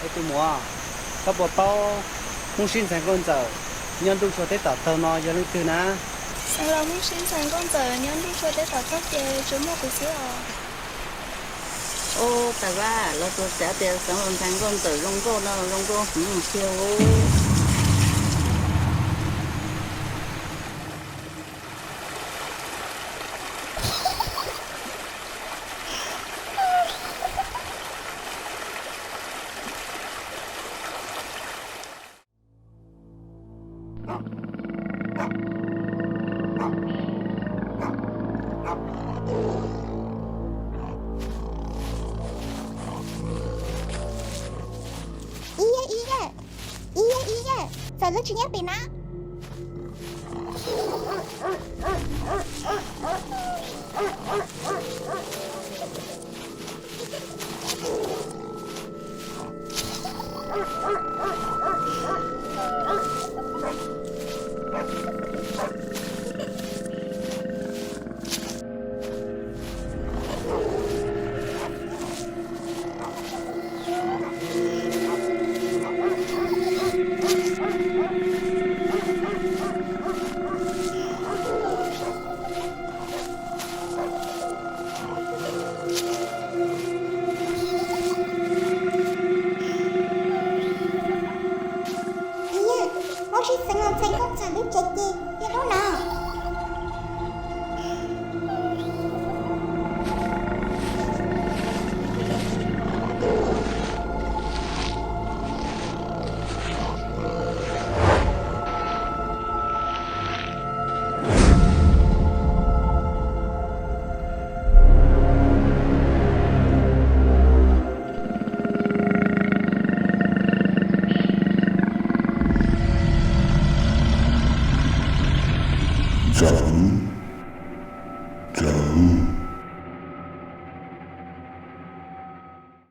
Tus muam, koj puas paub Hmoob Sib Ntxhais Nkauj Ntxawm nyob Ntuj Tsua teb tom tog no yog leej twg na? Xeev Laus, Hmoob Sib Ntxhais Nkauj Ntxawm nyob Ntuj Tsua teb tom tog ces tsuas muaj kuv xwb os. Ub, Tais Vaj, lawv tsuas xav tias Xeev Laus Ntxhais Nkauj Ntxawm zoo nkauj no zoo nkauj heev tiag os. Ib yam, ib yam, ib yam, txawm lub tsis nyob pem na. Ib yam, Hmoob Sib Ntxhais Nkauj Ntxawm lub tsev ces yog lub no. Ntxawm, Ntxawm,